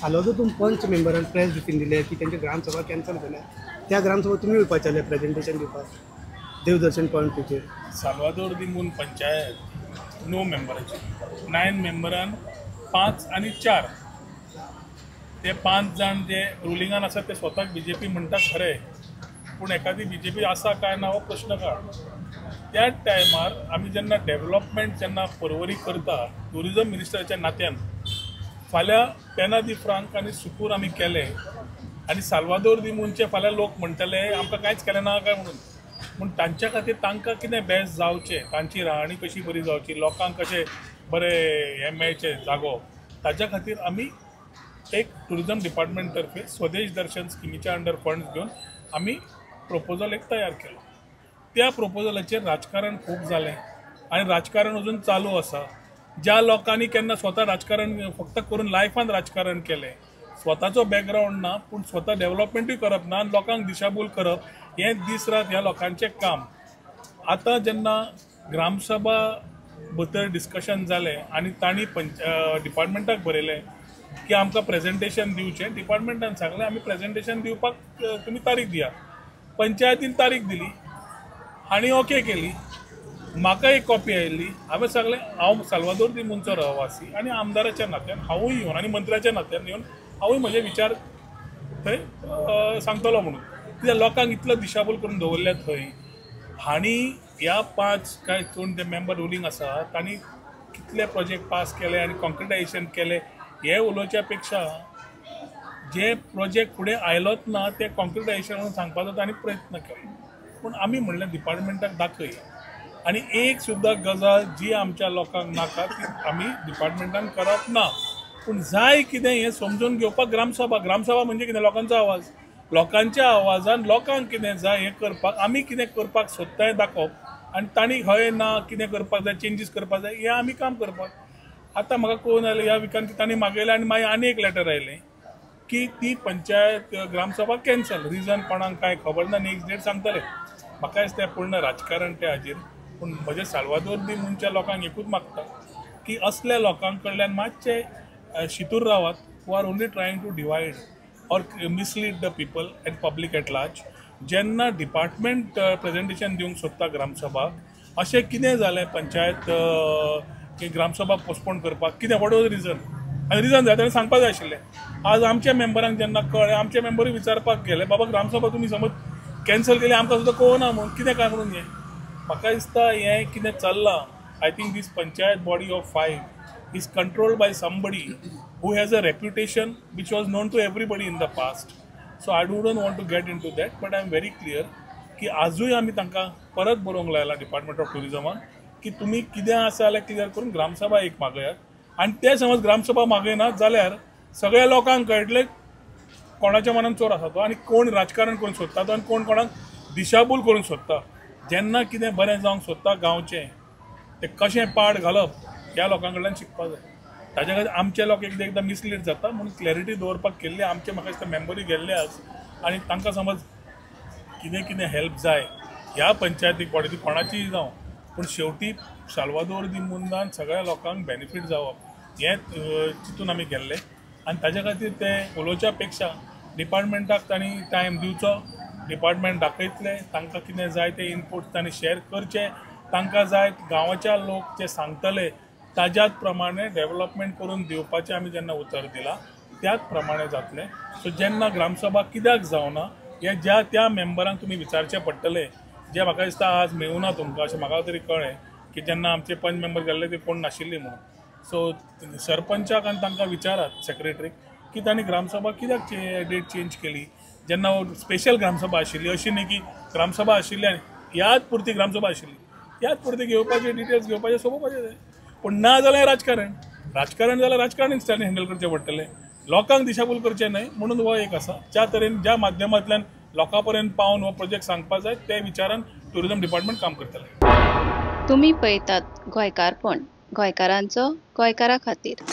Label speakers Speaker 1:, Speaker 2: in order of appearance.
Speaker 1: सालवादोर तुम पंच मेंबरान press briefing दिलें की तेंचे ग्रामसभा कॅन्सल जाल्या, त्या ग्रामसभा तुमी वयपाचे जाल्यार प्रेजेंटेशन दिवपाक देवदर्शन पॉयंटाचेर.
Speaker 2: साल्वादोर दी मून पंचायत 9 मेंबराची, 9 मेंबरान 5 आनी 4, ते 5 जाण जे रुलिंगान आसा ते स्वताक बीजेपी म्हणटा खरें, पूण एखादी बीजेपी आसा काय ना हो प्रश्न काड. त्याच टायमार आमी जेन्ना डेवलपमेंट जेन्ना पर्वरी करता ट्युरिजम मिनिस्टराच्या नात्यान, फाल्यां पेना दी फ्रांक आनी सुकूर आमी केले आनी साल्वादोर दी मुनचे फाल्यां लोक म्हणटले आमकां कांयच केलें ना काय म्हणून. पूण तांच्या खातीर तांकां कितें बेस्ट जावचें, तांची राहणी कशी बरी जावची, लोकांक कशें बरें हें मेळचें जागो, ताच्या खातीर आमी एक ट्युरिजम डिपार्टमेंट तर्फे स्वदेश दर्शन स्किमीच्या अंडर फंड्स घेवन आमी प्रपोजल एक तयार केलो. त्या प्रपोजलाचेर राजकारण खूब जालें आनी राजकारण अजून चालू आसा. ज्या लोकांनी केन्ना स्वता राजकारण फक्त करून लायफान राजकारण केलें, स्वताचो बॅकग्रावंड ना पूण स्वता डेवलपमेंटूय करप ना आनी लोकांक दिशाभूल करप हें दीस रात ह्या लोकांचें काम. आतां जेन्ना ग्रामसभा भितर डिस्कशन जालें आनी तांणी डिपार्टमेंटाक बरयलें की आमकां प्रेजेंटेशन दिवचें, डिपार्टमेंटान सांगलें आमी प्रेजेंटेशन दिवपाक तुमी तारीख दिया. पंचायतीन तारीख दिली आनी ओके केली. म्हाका एक कॉपी आयिल्ली, हांवें सांगलें हांव साल्वादोर दी मुनचो रहवासी आनी आमदाराच्या नात्यान हांवूय येवन आनी मंत्र्याच्या नात्यान येवन हांवूय म्हजे विचार थंय सांगतलो म्हणून. कित्याक लोकांक इतलो दिशाभूल करून दवरल्या थंय. हांणी ह्या 5 काय कोण ते मेंबर रुलींग आसा तांणी कितले प्रोजेक्ट पास केले आनी कॉन्क्रिटायजेशन केले हे उलोवच्या पेक्षा जे प्रोजेक्ट फुडें आयलोच ना ते कॉन्क्रिटायजेशन म्हणून सांगपाचो तांणी प्रयत्न केलो. पूण आमी म्हणलें डिपार्टमेंटाक दाखय आनी एक सुद्दां गजाल जी आमच्या लोकांक नाका ती आमी डिपार्टमेंटान करप ना. पूण जाय कितें हें समजून घेवपाक ग्रामसभा, ग्रामसभा म्हणजे कितें, लोकांचो आवाज, लोकांच्या आवाजान लोकांक कितें जाय हें करपाक आमी कितें करपाक सोदता हें दाखोवप आनी तांणी हय ना कितें करपाक जाय, चेंजीस करपाक जाय हें आमी काम करपाक. आतां म्हाका कळून आयलें ह्या विकान की तांणी मागयलें आनी मागीर आनी एक लेटर आयलें की ती पंचायत ग्रामसभा कॅन्सल, रिजन कोणाक कांय खबर ना, नेक्स्ट डेट सांगतले. म्हाका दिसता तें पूर्ण राजकारण त्या हाजेर. पूण म्हजें साल्वादोर दी मुनच्या लोकांक एकूच मागता की असल्या लोकां कडल्यान मातशे शितूर रावात who are only trying to divide or mislead the people and public at large. जेन्ना डिपार्टमेंट प्रेजेंटेशन दिवंक सोदता ग्रामसभा, अशें कितें जालें पंचायत की ग्रामसभा पोस्टपोन करपाक कितें, what was region, आनी रिजन जाय ताणें सांगपाक जाय आशिल्लें. आज आमच्या मेंबरांक जेन्ना कळ्ळें, आमचे मेंबरूय विचारपाक गेले, बाबा ग्रामसभा तुमी समज कॅन्सल केली आमकां सुद्दां कळना म्हणून कितें काय म्हणून हें. म्हाका दिसता हें कितें चल्लां, I think this panchayat body of 5 is controlled by somebody who has a reputation which was known to everybody in the past. So I don't want to get into that, but I am very clear की आजूय आमी तांकां परत बरोवंक लायला department of ट्युरिजमाक की तुमी कितें आसा जाल्यार क्लियर करून ग्रामसभा एक मागयात आनी ते समज ग्रामसभा मागयनात जाल्यार सगळ्या लोकांक कळटलें कोणाच्या मनान चोर आसा तो आनी कोण राजकारण करूंक सोदता तो आनी कोण कोणाक दिशाभूल करूंक सोदता. जेन्ना कितें बरें जावंक सोदता गांवचें तें कशें पाड घालप ह्या लोकां कडल्यान शिकपाक जाय. ताच्या खातीर आमचे लोक एकदां एकदां मिसलीड जाता म्हणून क्लॅरिटी दवरपाक केल्ली. आमचे म्हाका दिसता मेंबरूय गेल्ले आज आनी तांकां समज कितें कितें हेल्प जाय ह्या पंचायतीक बॉडी ती कोणाचीय जावं, पूण शेवटी साल्वादोर दी मुंदान सगळ्या लोकांक बेनिफीट जावप हें चिंतून आमी गेल्ले आनी ताच्या खातीर ते उलोवच्या पेक्षा डिपार्टमेंटाक तांणी टायम दिवचो, डिपार्टमेंट दाखयतले तांकां कितें जाय ते इनपूट तांणी शेअर करचे, तांकां जाय गांवाच्या लोक जे सांगतले ताज्याच प्रमाणे डेवलपमेंट करून दिवपाचें आमी जेन्ना उतर दिलां त्याच प्रमाणे जातलें. सो जेन्ना ग्रामसभा कित्याक जावना हें ज्या त्या मेंबरांक तुमी विचारचें पडटलें, जें म्हाका दिसता आज मेळुना तुमकां अशें म्हाका तरी कळ्ळें की जेन्ना आमचे पंच मेंबर गेल्ले ते कोण नाशिल्ली म्हणून. सो सरपंचाक आनी तांकां विचारात सेक्रेटरीक की तांणी ग्रामसभा कित्याक डेट चेंज केली, जेन्ना स्पेशल ग्रामसभा आशिल्ली, अशी न्ही की ग्रामसभा आशिल्ली आनी याद पुरती ग्रामसभा आशिल्ली, याद पुरती घेवपाची डिटेल्स घेवपाचे सोंपोवपाचें तें. पूण ना जाल्यार राजकारण, राजकारण जाल्यार राजकारण ताणें हँडल करचें पडटलें, लोकांक दिशाभूल करचें न्हय म्हणून हो एक आसा ज्या तरेन ज्या माध्यमांतल्यान लोकां पर्यंत पावन हो प्रोजेक्ट सांगपाक जाय ते विचारान ट्युरिजम डिपार्टमेंट काम करतलें.
Speaker 3: तुमी पळयतात गोंयकारपण, गोंयकारांचो गोंयकारा खातीर.